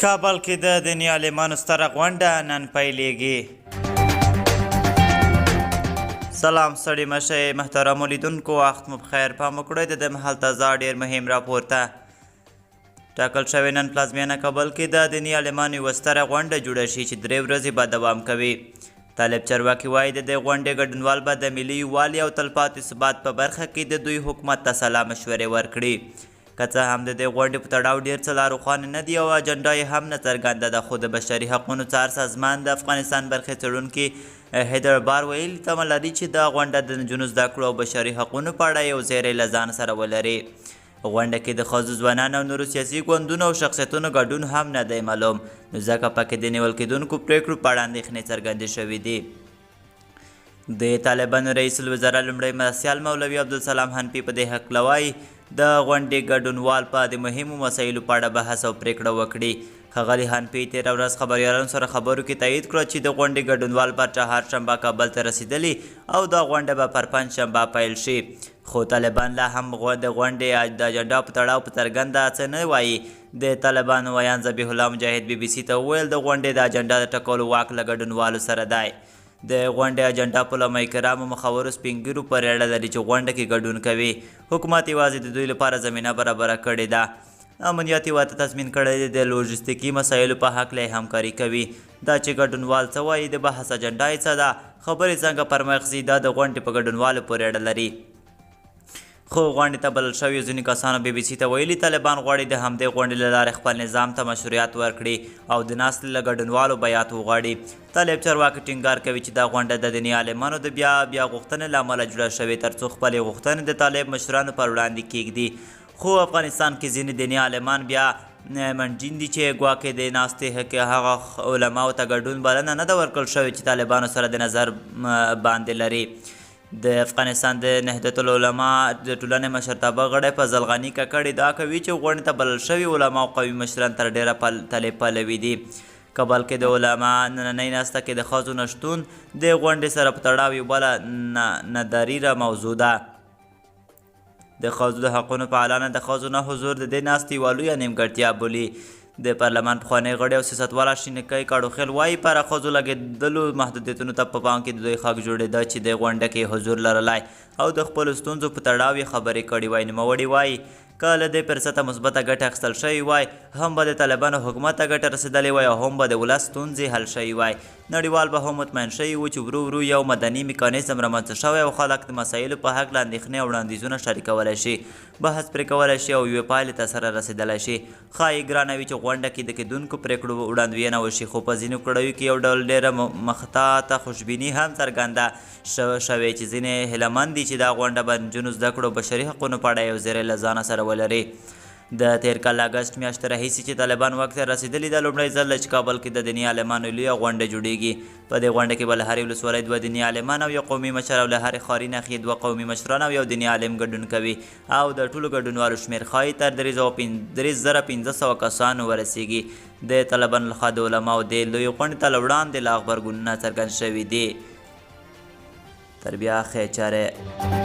کابل کې د دیني عالمانو ستره غونډه نن پیلېږي. سلام ستړي مشه محترمو لیدونکو، وخت مو پخیر. پام وکړئ د دې مهال تازه ډېر مهم راپور ته. ټاکل شوې نن پلازمېنه کابل کې د دیني عالمانو یوه ستره غونډه جوړه شي چې 3 ورځې به دوام کوي. طالب چارواکي وايي د دې غونډې ګډونوال به د ملي یووالي او تلپاتې ثبات په برخه کې د دوی حکومت ته سلا مشورې ورکړي. که څه هم د دې غونډې په تړاو ډېر څه لا روښانه نه دي او اجنډا یې هم نه څرګنده ده، خو د بشري حقونو څار سازمان د افغانستان برخې څېړونکي هیدر بار ویلي تمه لري چې دا غونډه د نجونو زده کړو او بشري حقونو په اړه یو زیری له ځان سره ولري. غونډه کې د ښځو، ځوانانو او نورو سیاسي ګوندونو او شخصیتونو ګډون هم نه دی معلوم، نو ځکه پکې د نیول کېدونکو پرېکړو په اړه اندېښنې څرګندې شوې دي. د طالبانو رئیس الوزرا لومړی مرستیال مولوي عبدالسلام حنفي په دې هکله وايي، د غونډې ګډونوال به د مهمو مسایلو په اړه بحث او پرېکړه وکړي. ښاغلي حنفي تېره ورځ خبریالانو سره خبرو کې تایید کړه چې د غونډې ګډونوال پر چهارشنبه کابل ته رسېدلي او دا غونډه به پر پنجشنبه پیل شي. خو طالبان لا هم د غونډې د اجنډا په تړاو په څرګنده څه نه وايي. د طالبانو ویاند ذبیح الله مجاهد بي بي سي ته وویل، د غونډې د اجنډا د ټاکلو واک له ګډونوالو سره دی. د غونډې اجنډا په علماء کرامو، مخورو، سپینږیرو پورې اړه لري چې غونډه کې ګډون کوي. حکومت یوازې د دوی لپاره زمینه برابره کړې ده، امنیت یې ورته تضمین کړی دی، د لوژستیکي مسایلو په هکله یې همکاري کوي. دا چې ګډونوال څه وايي، د بحث اجنډا یې څه ده، خبرې څنګه پرمخ ځي، دا د غونډې په ګډونوالو پورې اړه لري. خو غونډې ته بلل شویو ځینو کسانو بي بي سي ته ویلي، طالبان غواړي د همدې غونډې له لارې خپل نظام ته مشروعیت ورکړي او د ناستې له ګډونوالو بیعت وغواړي. طالب چارواکي ټینګار کوي چې دا غونډه د دیني عالمانو د بیا بیا غوښتنې له امله جوړه شوې، ترڅو خپلې غوښتنې د طالب مشرانو پر وړاندې کېږدي. خو افغانستان کې ځینې دیني عالمان بیا منجین دي چې ګواکې د ناستې کې هغه علماو ته ګډون بلنه نه ده ورکړل شوې چې طالبانو سره د نظر باندې لري. د افغانستان د نهضت العلماء د ټولنې مشرتابه غړی فضل غني کاکړ ادعا کوي چې غونډې ته بلل شوي علما او قومي مشران تر ډېره طالب پلوي دي. کابل کې د علما نننۍ ناسته کې د ښځو نه شتون د غونډې سره په تړاو یو بله نادریره موضوع ده. د ښځو د حقونو فعالانه د ښځو نه حضور د دې ناستې یوه لویه نیمګړتیا بولي. د پارلمان پخوانی غړی او سیاستواله شینکۍ کاړوخېل وايي، پر ښځو لګېدلو محدودیتونو ته په پام کې د دوی غږ جوړېده چې دې غونډه کې حضور لرلای او د خپلو ستونزو په تړاو یې خبرې کړې وای. نوموړي وايي، که له دې فرصته مثبته ګټه اخیستل شوې وای، هم به د طالبانو حکومت ته ګټه رسېدلې وای او هم به د ولس ستونزې حل شوې وای. نړیوال به هم مطمئن شوي وو چې ورو ورو یو مدني میکانیزم رامنځته شوی او خلک د مسایلو په هکله اندېښنې او وړاندیزونه شریکولی شي، بحث پرې کولی شي او یوې پایلې ته سره رسېدلی شي. ښايي ګرانه وي چې غونډه کې د کېدونکو پرېکړو وړاندوینه وشي، خو په ځینو کړیو کې یو ډول ډېره مخطاطه خوشبیني هم څرګنده شوې چې ځینې هیله مند دي چې دا غونډه به نجونو زده کړو او بشري حقونو په اړه یو زیری له ځانه سره ولري. د تېر کال له اګسټ میاشتې راهیسې چې طالبان واک ته رسېدلي، دا لومړی ځل دی چې کابل کې د دیني عالمانو لویه غونډه جوړېږي. په دې غونډه کې به له هرې ولسوالۍ 2 دیني عالمان او یو قومي مشر او له هرې ښاري ناحیې 2 قومي مشران او یو دیني عالم ګډون کوي او د ټولو ګډونوالو شمېر ښايي تر 3500 کسانو ورسېږي. د طالبانو لخوا د علماو دې لویې غونډې ته له وړاندې لا غبرګونونه څرګند شوي دي. تر بیا ښې چارې.